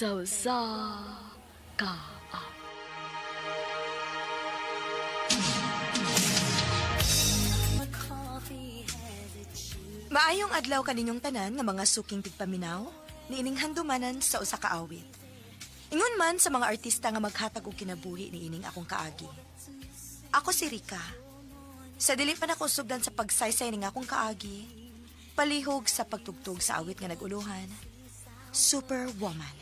Sa usa ka awit. Maayong adlaw kaninyong tanan nga mga suking tigpaminaw, niining handumanan sa usa ka awit. Ingon man sa mga artista nga maghatag og kinabuhi niining akong kaagi. Ako si Rika. Sa dili pa nako sugdan sa pagsaysay ning akong kaagi, palihog sa pagtugtog sa awit nga naguluhan, Superwoman.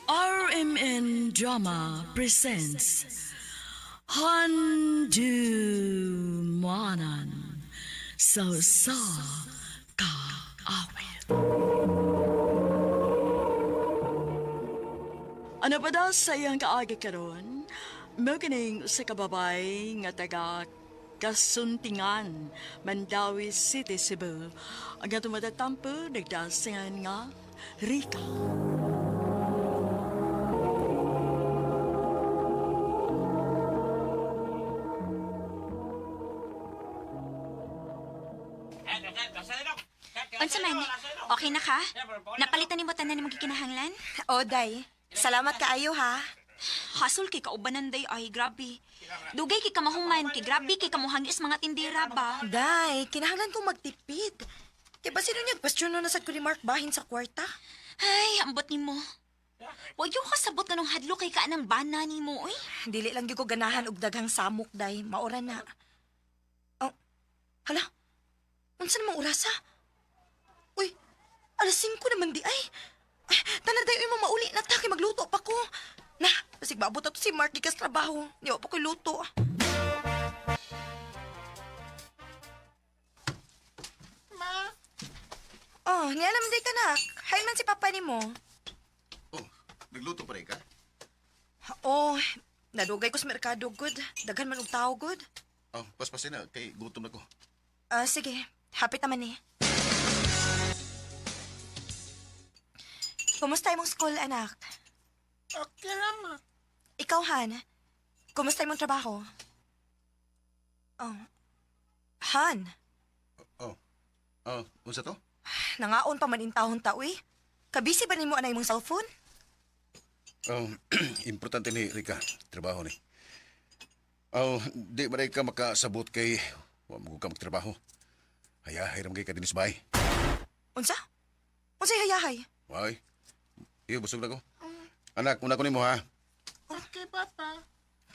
RMN Drama presents Handumanan sa usa ka awit. Ano pa daw sa iyang kaagi karon? Mao kining usa ka babay nga taga Kasuntingan, Mandawi City, Cebu. Ang atong matatampo, nagdasingan nga Rika. Unsa man, okay na ka? Napalitan nimo tanan nimong gikinahanglan? O, day. Salamat kaayo ha. Hasol kay kaubanan day ay grabe. Dugay kay kamahuman kay grabe kay kamuhangis mga tindera ba. Day, kinahanglan kong magtipid. Kaya ba sino niya question na sad ko ni Mark bahin sa kwarta? Ay, ambot nimo. Wa gyud ka sabot kanong hadlo kay kaanang bana nimo oy. Dili lang gyud ko ganahan og daghang samok, day. Maura na. Oh, hala. Unsa namang orasa? Uy, alas 5 naman di ay. Ay, tanan day, uy, mamauli na ta kay magluto pa ko. Na, basig maabot ato si Mark gikas trabaho. Di wa pa ko'y luto. Ma, Oh, niya naman day kanak. Hi man si papa nimo. Oh, nagluto pa rin ka? Oh, nadugay ko sa merkado, good. Daghan man og tao, good. Oh, paspasin na, kay gutom na ko. Ah, sige. Happy taman eh. Kumusta imong school, anak? Okay lang, ma. Ikaw, Han. Kumusta imong trabaho? Oh. Han, Oh, oh, unsa to? nangaon pa man intahon ta, uy. Kabisi ba nimo anay imong cellphone? Oh, importante ni Rika, trabaho ni. Oh, di ba rin ka makasabot kay wa mo ka magtrabaho. Hayahay ra man kay ka dinis bay. Unsa? Unsay hayahay? Way. Iyo busog na ko. Anak, una ko nimo ha.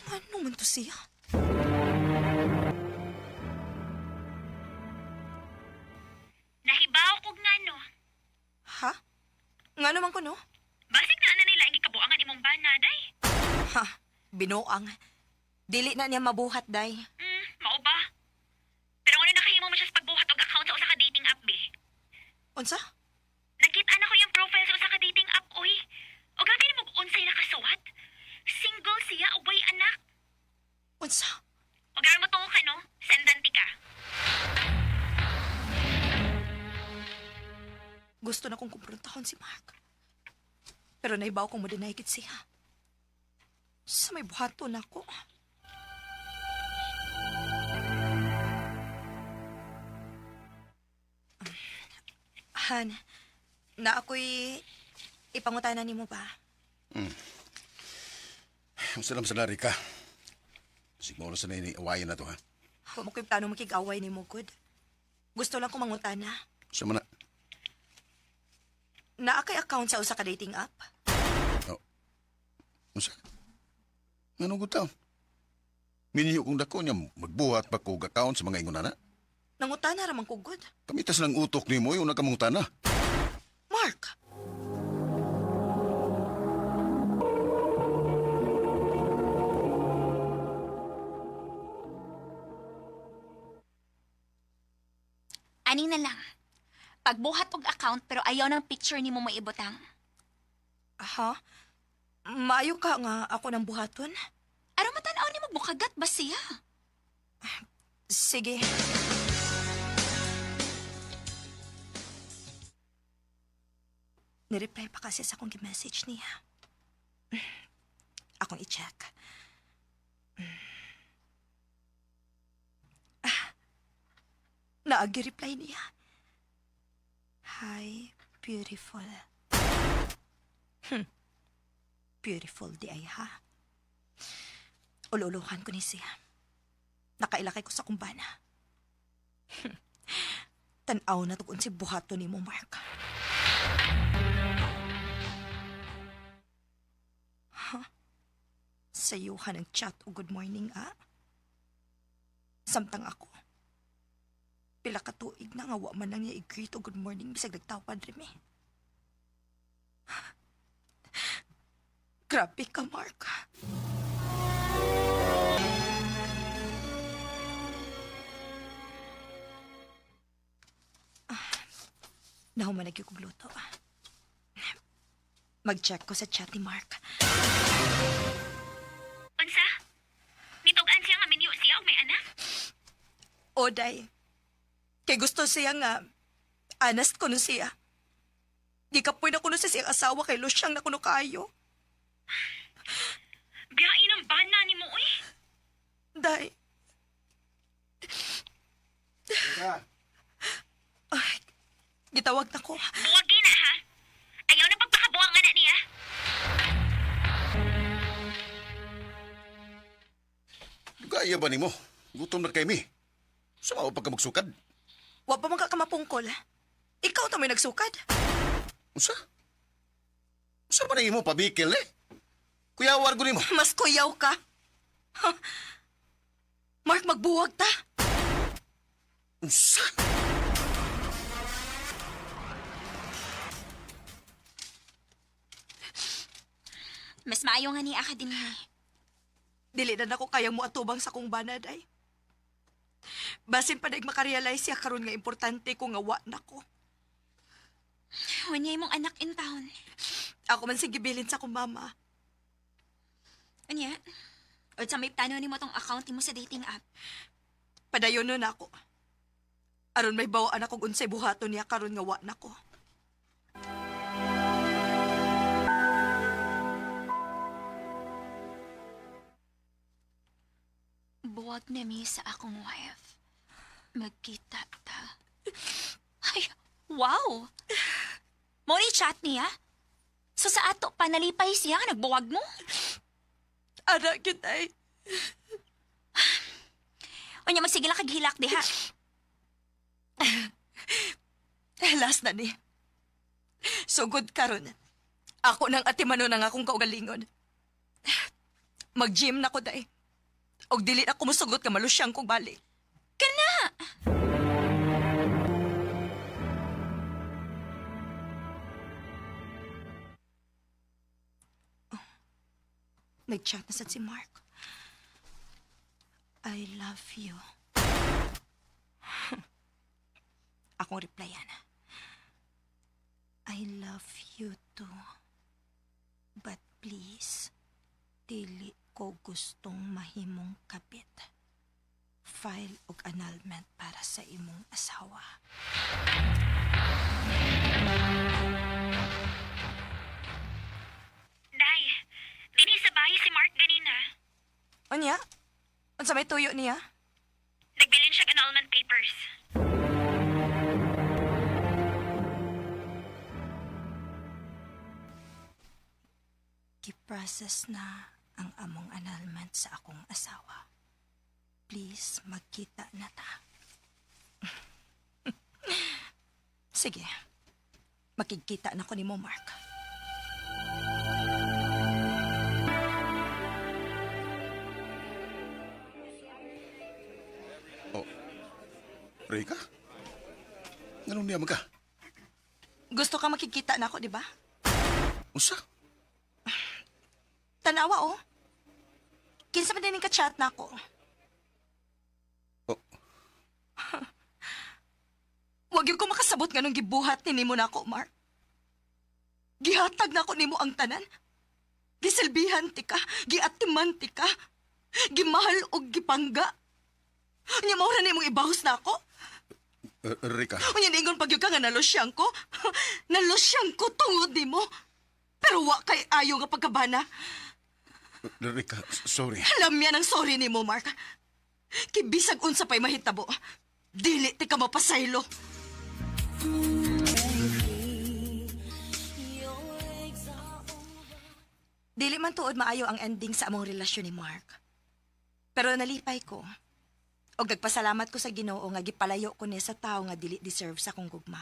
Ano man to siya? Nahibaw kog ngano. Ha? Nga naman ko, no? Basig na ana nila ang gikabuangan imong bana day. Ha? Binuang. Dili na niya mabuhat, day. Mao ba? Pero ngano nakahimo mo siya sa pagbuhat og account sa usa ka dating app be? Unsa? Nakita na ko yung profile sa usa ka dating app oy. O grabe nimo unsay nakasuwat. Single siya ug way anak. Unsa? O grabe mo tuo ka no? Sendan ti ka. Gusto na kong kumprontahon si Mark. Pero naibaw kong mo-deny gid siya. Sa may buhaton ako. Han, na ako'y ipangutana nimo ba? Unsa lang sa Rika? Siguro sa ni awayan na to ha. Wa mo ko'y plano makig-away nimo, good. Gusto lang kong mangutana. Sa man na. Naa kay account sa usa ka dating app? Oh. Unsa? Nganong gud taon? Minyo kong dako niya magbuhat pa kog account sa mga ingon ana. Nangutana ra man ko, good. Kamitas lang utok nimo yung nakamangutan na. Mark! Ani na lang. Pagbuhat og account pero ayaw ng picture nimo mo ibutang. Aha. Maayo ka nga ako ng buhaton? Aron matan-aw nimo bukagat ba siya? Sige. Nireply pa kasi sa akong message niya. Akong i-check. Ah. Naagi reply niya. Hi, beautiful. Beautiful di ay ha. Ululuhan ko ni siya. Nakailakay ko sa kumbana. Tanaw na tugon si buhato ni mo, Mark. Huh? Sayuhan ang chat o good morning, ah? Samtang ako. Pila ka tuig na nga wa man lang niya i-greet o good morning bisag nagtawad rin eh. Grabe ka, Mark. Ah, nahuman na gyud kog luto. Mag-check ko sa chat ni Mark. Unsa? Nitug-an siya nga minyo siya og may anak? Oday. Kay gusto siya nga, honest ko no siya. Gikapoy na kuno sa siyang asawa kay Lusyang na kuno kayo. Biyain ang bana nimo uy. Day. Ay, gitawag na ko. Buwagi na ha. Ayaw na pagpakabuang anak niya. Gaya ba nimo? Gutom na kay mi. Sama pa ka magsukad? Wa pa man ka kamapungkol. Ikaw ta may nagsukad. Unsa? Unsa ba na imo pabikil eh? Kuya wargo nimo. Mas kuyaw ka. Huh. Mark, magbuwag ta. Unsa? Mas maayo nga ni aka dinhi. Dili na nako kayang moatubang sa kong bana, day. Basin pa daig makarealize siya karon nga importante ko nga wa na ko. Unya imong anak in town. Ako man sige gibilin sa akong mama. Unya? O sa may plano nimo tong account nimo sa dating app. Padayon nun ako. Aron may bawaan ako unsay buhaton niya karon nga wa na ko. Buwag na mi sa akong wife. Magkita ta. Ay, wow! Mo ni chat niya? So sa ato pa nalipay siya nga nagbuwag mo? Ara gyud ay. Unya magsige lang kag hilak diha. Last na ni. Sugod karon. Ako nang atimano ng akong kaugalingon. Mag-gym na ko day. Og dili na ko mosugot nga malusyang kong balik. Kana! Nag-chat na sad si Mark. I love you. Akong replyan. I love you too. But please, dili ko gustong mahimong kapit. File og annulment para sa imong asawa. Day, dinhi sa bahay si Mark ganina. Unya? Unsa may tuyo niya? Nagbilin siya annulment papers. Giprocess na ang among annulment sa akong asawa. Please, magkita na ta. Sige. Makikita na ko ni mo, Mark. Oh. Rika? Nganong niya man ka? Gusto ka makikita na ako, di ba? Unsa? Tanawa, oh. Kinsa man din ka-chat na ako. Oh, Wag yun ko makasabot nga nung gibuhat ni nimo na ako, Mark. Gihatag na ako nimo ang tanan. Gisilbihan ti ka, giatiman ti ka, gimahal og gipangga. Nya mao ra nimong ibahos na ako. Rika. Unya niingon pag yun ka nga nalusyang ko. Nalusyang ko tungod nimo. Pero wa kay ayo nga pagkabana. Rika, sorry. Alam yan ang sorry nimo, Mark. Kibisag unsa pa'y mahitabo. Dili ti ka mapasaylo. Dili man tuod maayo ang ending sa among relasyon ni Mark. Pero nalipay ko. Og nagpasalamat ko sa Ginoo nga gipalayo ko niya sa tao nga dili deserve sa akong gugma.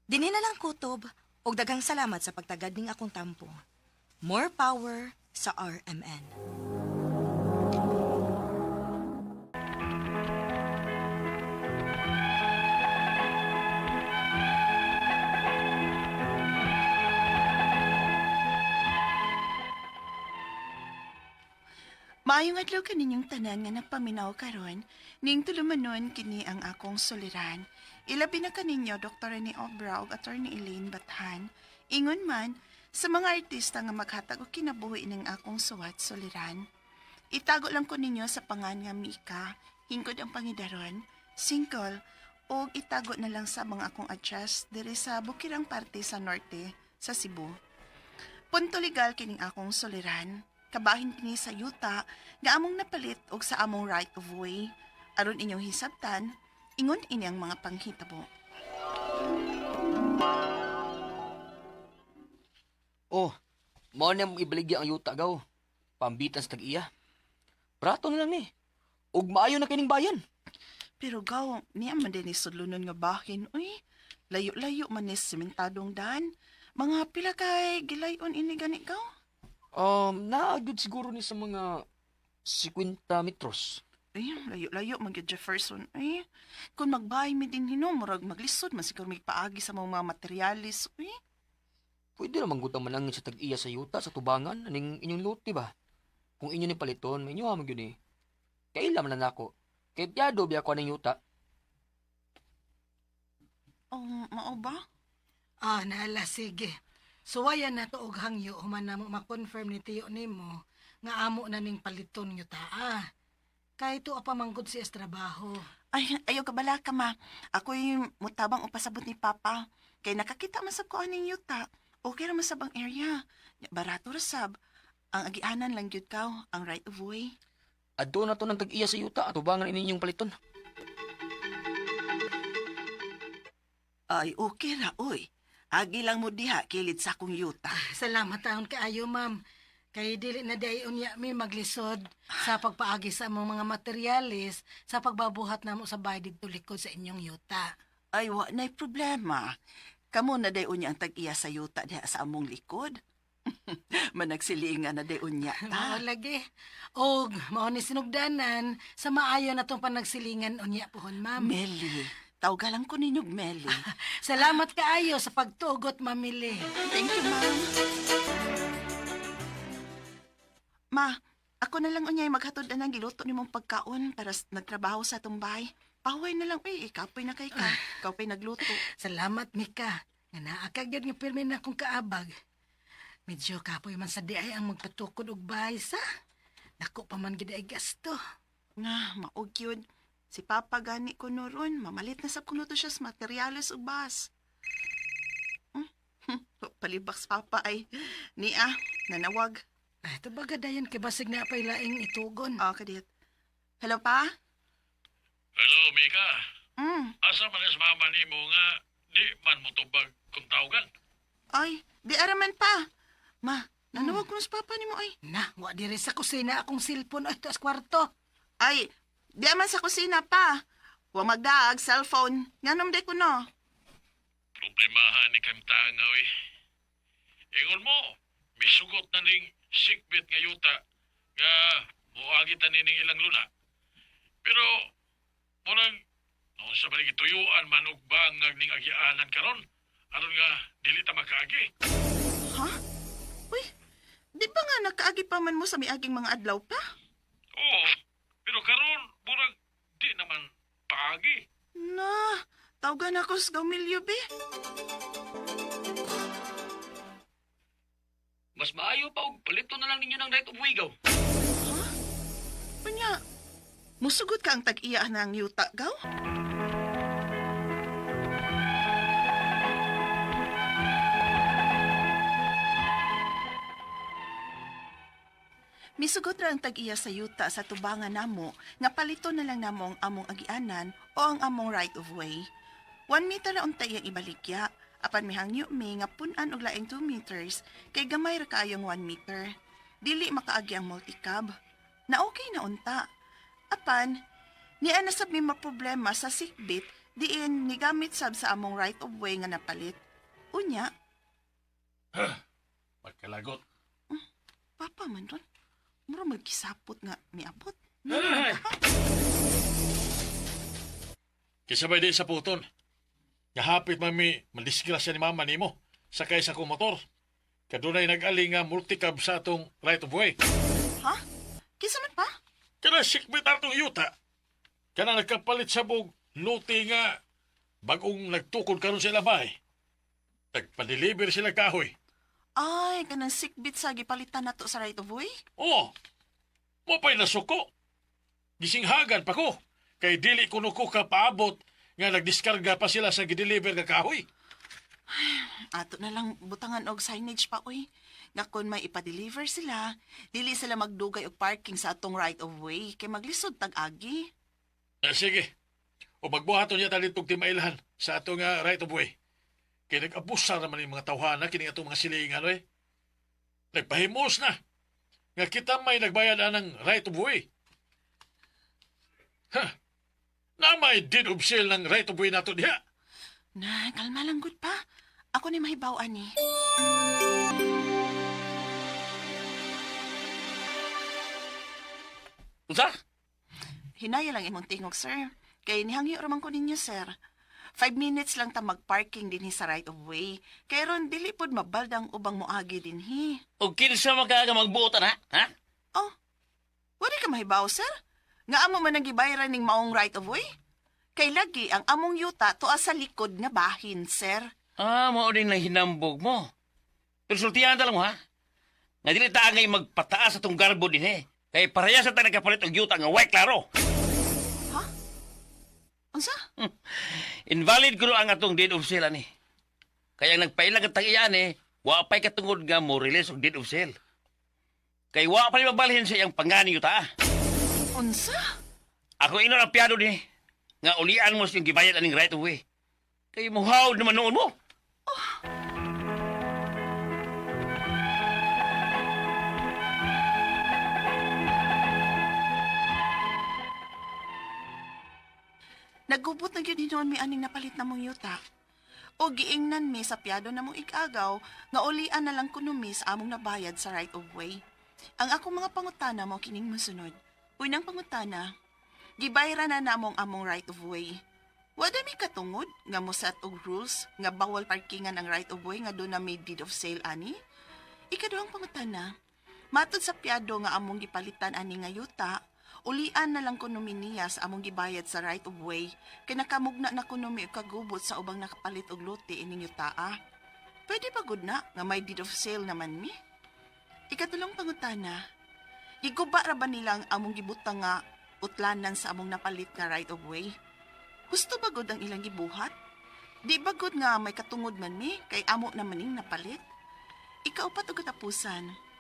Dinhi na lang kutob og daghang salamat sa pagtagad ning akong tampo. More power sa RMN. Maayong adlaw kaninyong tanan nga nagpaminaw karon, ning tulumanon kini ang akong suliran. Ilabi na kaninyo Dr. ni Obra ug Attorney Elaine Bathan. Ingon man sa mga artista nga maghatag og kinabuhi ning akong suwat suliran. Itago lang ko ninyo sa pangan nga Mika, hingkod ang pangidaron, single, ug itago na lang sa mga akong address diri sa Bukirang parte sa Norte sa Cebu. Punto legal kining akong suliran. Kabahin kini sa yuta nga among napalit og sa among right of way. Aron inyong hisabtan, ingon ini ang mga panghitabo. Oh, mao na mong ibaligya ang yuta gaw. Pambitan sa tag-iya. Brato na lang ni. Ug maayo na kining bayan. Pero gaw, niya man din isudlonon nga bahin, uy. Layo-layo man ni sementadong daan. Mga pila kay gilayon ini gani gaw. Naagod siguro ni sa mga 50 metros. Ay, layo-layo man gyud Jefferson. Ay, kung magbahay mi din hinom, murag maglisod man siguro may paagi sa mga materialis. Uy, Pwede naman gutang manangin sa tag-iya sa yuta sa tubangan aning inyong lote ba? Kung inyo ni paliton, may inyo man gyud ni. Kaila man na nako. Kay piyado biya ko aning yuta. oh, mao ba? Ah, naala, sige. Suwayan na to og hangyo human na mo ma-confirm ni tiyo nimo nga amo na ning paliton nyo taa. Kay tuwa pa manggod siya sa trabaho. Ay, ayaw ka bala ka, ma. Ako'y mutabang upasabot ni Papa. Kay nakakita man sab ko aning yuta. Okay ra man sab ang area. Nya, barato ra sab. Ang agianan lang gyud kaw, ang right of way. Adto na to ng tag-iya sa yuta at tubangan inyong paliton. Ay, okay ra, oy. Agi lang mo diha, kilid sa akong yuta. Salamat taon kaayo, ma'am. Kay dili na day unya mi maglisod sa pagpaagi sa among mga materyales sa pagbabuhat namo sa bahay didto likod sa inyong yuta. Ay, wa na'y problema. Kamo na day unya ang tag-iya sa yuta diha sa among likod. Managsilingan na day unya Mao ta. lagi. Og mao ni sinugdanan sa maayo na tong panagsilingan unya pohon, ma'am. Meli, tawgalan ko ninyog Meli. Salamat kaayo sa pagtugot, Mamili. Thank you, ma'am. Ma, ako na lang unyay maghatod na ng giluto nimong pagkaon para nagtrabaho sa atong bahay. Paway na lang, uy, ikapoy na kay ka. Ikaw pa'y nagluto. Salamat, Mika. Nga naa ka gyud nga pirmi na akong kaabag. Medyo kapoy man sa di ay ang magpatukod og bahay sa. Dako pa man gid ay gasto. Nga, maog yun. Si Papa gani ko noron, mamalit na sa kuno to siya sa materyales ug bas. Palibak sa Papa ay, niya, nanawag. Ay, tubaga dayon kay basig na pay laing itugon. Ah, kadit. Hello, Pa? Hello, Mika. Asa man is mama nimo nga di man mo tubag kung tawagan. Ay, di araman pa. Ma, nanawag ko na sa Papa nimo ay. Na, wa diri sa kusina akong cellphone ay taas kwarto. Ay, di man sa kusina pa. Wa magdaag, cellphone. Nganom di ko no. Problemahan ni Kamtanga, oy. Ingon mo, misugot na ning sikbit nga yuta nga moagi ta nining ilang luna. Pero, murag, noon sa manig ituyuan man og bangag ning agianan karon aron nga dili ta makaagi. Ha? Uy, di ba nga nakaagi pa man mo sa miaging mga adlaw pa? Oo, pero karon murag di naman paagi. Na, tawagan ako sa Gaumilyo, be. Mas maayo pa og paliton na lang ninyo ng right of way gaw. Unya, musugot ka ang tag-iya ng yuta, gaw? Misugot ra ang tag-iya sa yuta sa tubangan namo nga palito na lang namo ang among agianan o ang among right of way. 1 meter ra unta iyang ibaligya, apan mihangyo mi nga pun-an og laing 2 meters kay gamay ra kaayong 1 meter. Dili makaagi ang multicab. Na okay na unta. Apan, niya na sab mi maproblema sa sikbit diin nigamit sab sa among right of way nga napalit. Unya, Magkalagot. Papa man ron. Mura magkisapot nga miabot. Ay! Kisabay di sa puton. Gahapit mami, madisgrasya ni mama nimo. Sakay sa akong motor. Kadunay nag-ali nga multicab sa atong right of way. Ha? Kinsa man pa? Kana sikbit atong yuta. Kana nagkapalit sa bug luti nga bagong nagtukod karon sa labay. Nagpa-deliver sila kahoy. Ay, kanang sikbit sa gipalitan nato sa right of way? Oo. Mo pa'y nasuko. Gisinghagan pa ko. Kay dili kuno ko kapaabot nga nagdiskarga pa sila sa gideliver nga kahoy. Ato na lang butangan og signage pa oy. Nga kun may ipa-deliver sila, dili sila magdugay og parking sa atong right of way kay maglisod tag-agi. Eh, sige. O magbuhaton niya talitog timailhan sa atong right of way. Kay nag-abusar naman yung mga tawhana kini atong mga silingan oy. Nagpahimos na. Nga kita may nagbayad anang right of way. Ha? Na may deed of sale ng right of way nato diha. Na, kalma lang gud pa. Ako ni mahibaw ani. Unsa? Hinaya lang imong tingog, sir. Kay nihangyo raman ko ninyo, sir. 5 minutes lang ta mag-parking dinhi sa right of way. Kay ron dili pod mabaldang ubang moagi dinhi. O kinsa man ka nga magbuot ana, ha? Oh, wala ka mahibaw, sir? Nga amo man ang gibayaran ning maong right of way? Kay lagi ang among yuta tuwa sa likod nga bahin, sir. Ah, mao din lang hinambog mo. Pero sultihan ta lang mo, ha? Nga dili ta angay magpataas atong garbo dinhi. Kay pareha sa ta nagkapalit og yuta nga way klaro. Unsa? Invalid kuno ang atong deed of sale ani. Kaya ang nagpailag ang tag-iya ani, wa pa'y katungod nga mo release og deed of sale. Kay wa pa ni mabalhin sa iyang pangani yuta. Unsa? Ako ino ang piyado ni nga ulian mo sa iyong gibayad aning right of way. Kay muhawd naman noon mo. Nagubot na gyud hinuon mi aning napalit namong yuta. O giingnan mi sa piyado namong igagaw nga ulian na lang kuno mi sa among nabayad sa right of way. Ang akong mga pangutana mo kining mosunod. Unang pangutana, gibayra na namong among right of way. Wala mi katungod nga mo set og rules nga bawal parkingan ang right of way nga duna may deed of sale ani? Ikaduhang pangutana, matod sa piyado nga among gipalitan ani nga yuta, ulian na lang kuno mi niya sa among gibayad sa right of way kay nakamugna na kuno mi og kagubot sa ubang nakapalit og lote ining yutaa. Pwede ba gud na nga may deed of sale naman mi? Ikatulong pangutana, giguba ra ba nila ang among gibutang nga utlanan sa among napalit nga right of way? Husto ba gud ang ilang gibuhat? Di ba gud nga may katungod man mi kay amo naman ning napalit? Ikaupat og katapusan,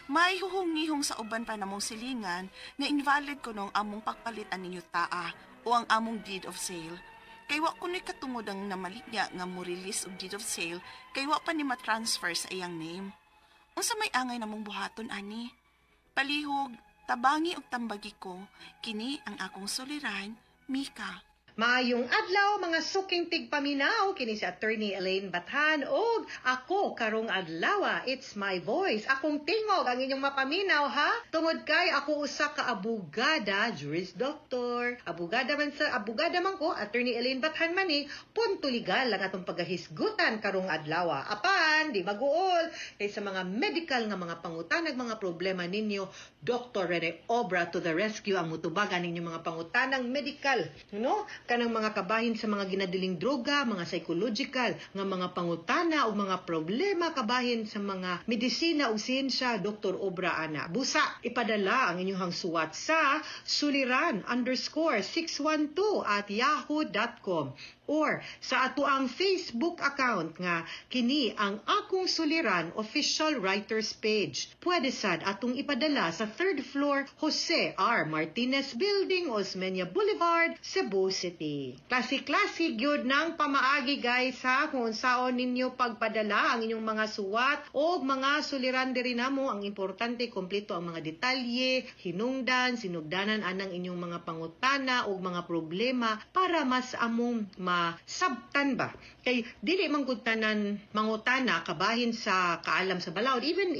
may huhungihong sa uban pa namong silingan nga invalid kuno ang among pagpalit aning yutaa o ang among deed of sale. Kay wa kuno'y katungod ang namaligya nga mo release og deed of sale kay wa pa ni ma-transfer sa iyang name. Unsa may angay namong buhaton ani? Palihog, tabangi og tambagi ko, kini ang akong suliran, Mika. Maayong adlaw mga suking tigpaminaw, kini si Attorney Elaine Bathan og ako karong adlaw, it's my voice. Akong tingog ang inyong mapaminaw ha. Tungod kay ako usa ka abogada, juris doctor. Abogada man sa abogada man ko, Attorney Elaine Bathan man ni, punto legal ang atong pagahisgutan karong adlaw. Apan, di maguol kay sa mga medical nga mga pangutanag mga problema ninyo, Dr. Rene Obra to the rescue ang mutubagan ninyong mga pangutanang medical, no? Kanang mga kabahin sa mga ginadiling droga, mga psychological nga mga pangutana o mga problema kabahin sa mga medisina o siyensya, Dr. Obra ana. Busa, ipadala ang inyong suwat sa suliran_612@yahoo.com. Or sa atoang Facebook account nga kini ang Akong Suliran Official Writers Page. Pwede sad atong ipadala sa third floor, Jose R. Martinez Building, Osmeña Boulevard, Cebu City. Klase-klase gyud ng pamaagi, guys, ha, kung unsaon ninyo pagpadala ang inyong mga suwat o mga suliran diri namo. Ang importante, kompleto ang mga detalye, hinungdan, sinugdanan anang inyong mga pangutana o mga problema para mas among masabtan ba. Kay dili man gud tanan mangutana kabahin sa kaalam sa balaod, even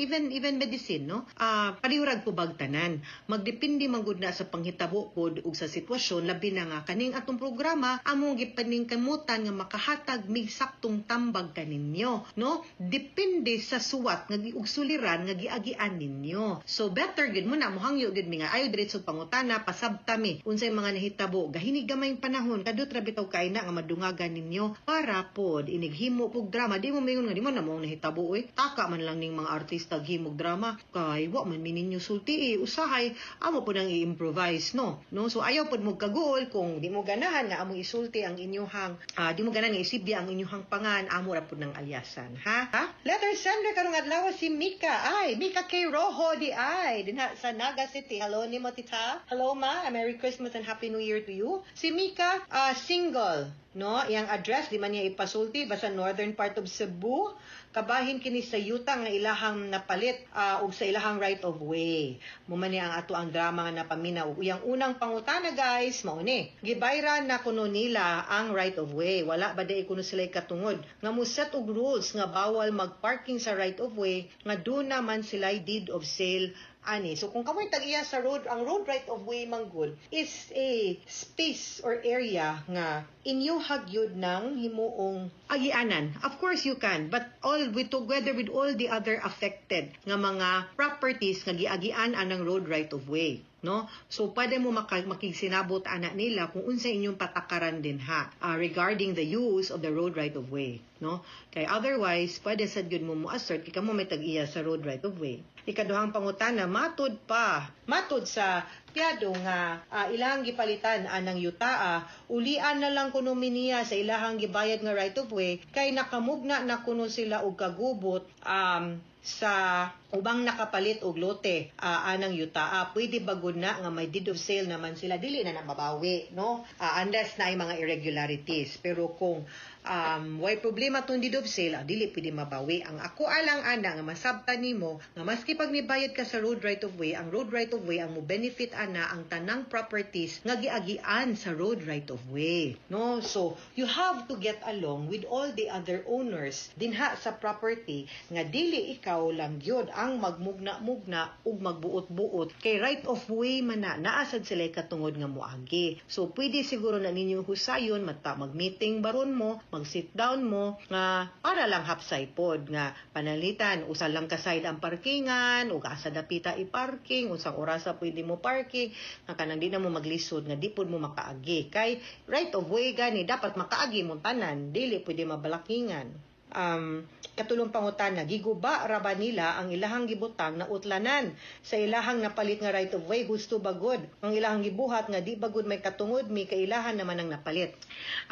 medicine, no? Ah, pareho rag tubag tanan. Magdepende man gud na sa panghitabo pod ug sa sitwasyon, labi na nga kaning atong programa among gipaningkamutan nga makahatag mig saktong tambag kaninyo, no? Depende sa suwat nga ug suliran nga giagian ninyo. So better gud mo na mohangyo gud mi nga ayo diretso pangutana, pasabta mi unsay mga nahitabo gahinig gamayng panahon, kadot ra bitaw kay na nga madungagan ninyo para pod inighimo pog drama di mo mingon nga di man na mo nahitabo oy, taka man lang ning mga artista ghimog drama kay wa man mi ninyo sulti eh. Usahay amo pod ang i-improvise, no? So ayaw pod mo kaguol kung di mo ganahan nga among isulti ang inyuhang di mo ganahan nga isibya ang inyuhang pangan, amo ra pod ng alyasan, ha, ha? Letter sender karong adlaw si Mika, ay Mika K. Rojo di ay dinha sa Naga City. Hello nimo, tita. Hello, ma. Merry Christmas and Happy New Year to you. Si Mika, single, no? Iyang address di man niya ipasulti, basta northern part of Cebu. Kabahin kini sa yuta nga ilahang napalit og sa ilahang right of way. Mo man ni ang ato ang drama nga napaminaw. Ug iyang unang pangutana, guys, mao ni: Gibayran na kuno nila ang right of way. Wala ba diay kuno sila katungod nga mo set og rules nga bawal magparking sa right of way nga duna man sila deed of sale ani? So kung kamoy tag-iya sa road, ang road right of way manggod is a space or area nga inyo hagyod ng himuong agianan. Of course you can, but all with together with all the other affected nga mga properties nga giagian anang road right of way, no? So pwede mo makigsinabot ana nila kung unsa inyong patakaran din ha regarding the use of the road right of way, no? Kay otherwise pwede sad gyud mo mo-assert kay kamo may tag-iya sa road right of way. Ikaduhang pangutana, matud pa, matud sa piyado nga ilahang gipalitan anang yutaa, ulian na lang kuno niya sa ilahang gibayad nga right of way kay nakamugna na kuno sila og kagubot sa ubang nakapalit og lote anang yutaa. Pwede ba gud na nga may deed of sale naman sila, dili na na mabawi, no? Unless na ay mga irregularities, pero kung way problema tong deed of sale, dili pwede mabawi. Ang ako alang ana nga masabtan nimo nga maski pag nibayad ka sa road right of way, ang road right of way ang mo benefit ana ang tanang properties nga giagian sa road right of way, no? So you have to get along with all the other owners dinha sa property nga dili ikaw lang gyud ang magmugna-mugna ug magbuot-buot kay right of way man na, naa sad sila katungod nga moagi. So pwede siguro na ninyo husayon mata mag-meeting baron mo, mag-sit down mo nga para lang hapsay pod nga panalitan usa lang ka side ang parkingan ug asa dapita i-parking, unsang orasa pwede mo parking, nga kanang di na mo maglisod nga di pod mo makaagi kay right of way gani, dapat makaagi mo tanan, dili pwede mabalakingan. Katulong pangutana, giguba ra ba nila ang ilahang gibutang na utlanan sa ilahang napalit nga right of way? Gusto bagod ang ilahang gibuhat nga di bagod may katungod mi kailahan naman ang napalit.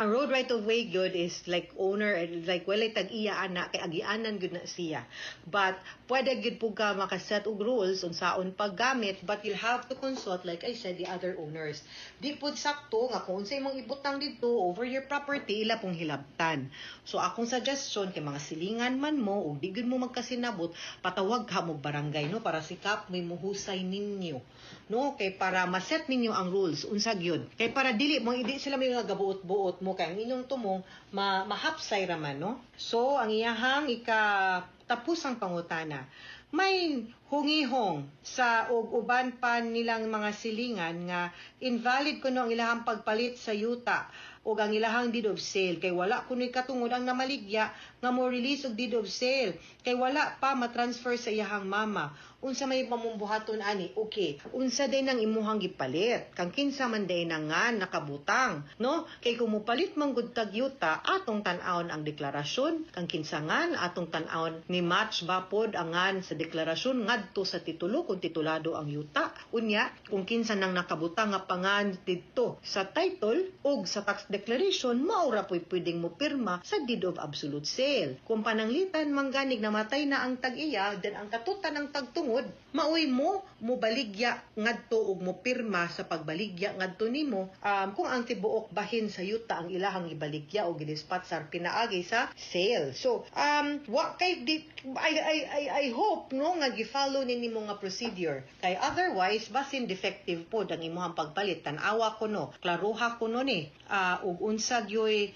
Ang road right of way gyud is like owner, like walay tag-iya ana kay agianan gyud na siya, but pwede gyud pud ka makaset og rules unsaon paggamit, but you'll have to consult, like I said, the other owners. Di pud sakto nga kung unsay imong ibutang didto over your property, ila pong hilabtan. So akong suggestion kay mga silingan man mo ug di gyud mo magkasinabot, patawag ka mo barangay, no, para sikap may muhusay ninyo, no, kay para maset ninyo ang rules unsa gyud, kay para dili mo hindi sila may mga gabuot-buot mo kay ang inyong tumong mahapsay ra man, no? So ang iyahang ika tapusang pangutana, may hungihong sa og uban pa nilang mga silingan nga invalid kuno ang ilahang pagpalit sa yuta ug ang ilahang deed of sale kay wala kuno'y katungod ang namaligya nga mo release og deed of sale kay wala pa matransfer sa iyahang mama. Unsa may pamumbuhaton ani? Okay, unsa day nang imuhang gipalit? Kang kinsa man day na nga nakabutang, no? Kay kung mopalit man gud tag yuta, atong tan-awon ang deklarasyon kang kinsa ngan, atong tan-awon ni match ba pod ang ngan sa deklarasyon ngadto sa titulo kung titulado ang yuta. Unya, kung kinsa nang nakabutang nga pangan didto sa title ug sa tax declaration, mao ra po'y pwedeng mo pirma sa deed of absolute sale. Kung pananglitan mangganig namatay na ang tag-iya, then ang katutan ng tagtungod, maoy mo mobaligya ngadto ug mo pirma sa pagbaligya ngadto nimo kung ang tibuok bahin sa yuta ang ilahang ibaligya o gidispatsar pinaagi sa sale. So, wa kay di, I hope no nga gi-follow ni nimo nga procedure. Kay otherwise basin defective pod ang imuhang pagpalit. Tan-awa kuno, klaruha kuno ni ug unsa gyoy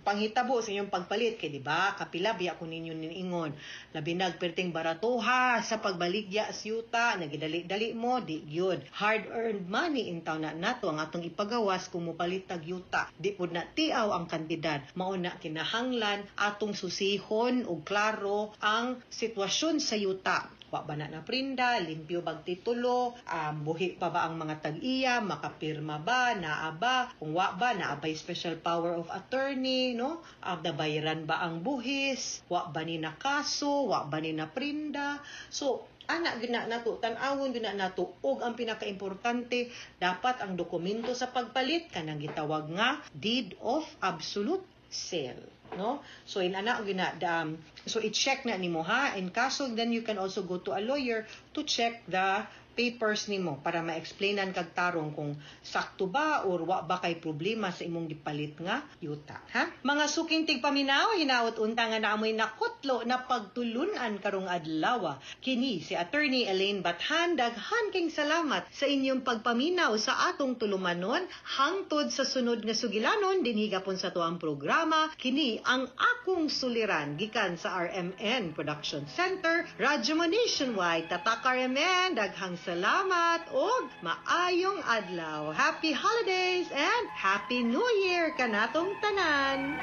panghitabo sa inyong pagpalit kay di ba kapila biya ko ninyo niingon labi nag perting baratoha sa pagbaligya sa yuta, nagidali-dali mo di gyud hard earned money in taon na nato ang atong ipagawas kung mopalit tag yuta, di pud na tiaw ang kantidad. Mao na kinahanglan atong susihon og klaro ang sitwasyon sa yuta. Wa ba na naprinda, limpyo bag titulo, buhi pa ba ang mga tag-iya, makapirma ba, naa ba, kung wa ba, naa ba'y special power of attorney, no? Nabayaran ba ang buhis, wa ba ni nakaso, wa ba ni naprinda. So, ana gina nato, tan-awon gina nato ug ang pinakaimportante dapat ang dokumento sa pagpalit kanang gitawag nga deed of absolute sale, no? So in ana gina so i-check na nimo ha. In kaso, then you can also go to a lawyer to check the papers nimo para ma-explainan kag tarong kung sakto ba or wa ba kay problema sa imong gipalit nga yuta, ha. Mga suking tigpaminaw, hinaot unta nga naamoy nakutlo na pagtulunan karong adlaw. Kini si Attorney Elaine Bathan. Daghan king salamat sa inyong pagpaminaw sa atong tulumanon. Hangtod sa sunod nga sugilanon dinhi gapon sa tuang programa, kini ang Akong Suliran, gikan sa RMN Production Center, Radyo Mo Nationwide. Tatak RMN. Daghang salamat ug maayong adlaw. Happy holidays and Happy New Year kanatong tanan.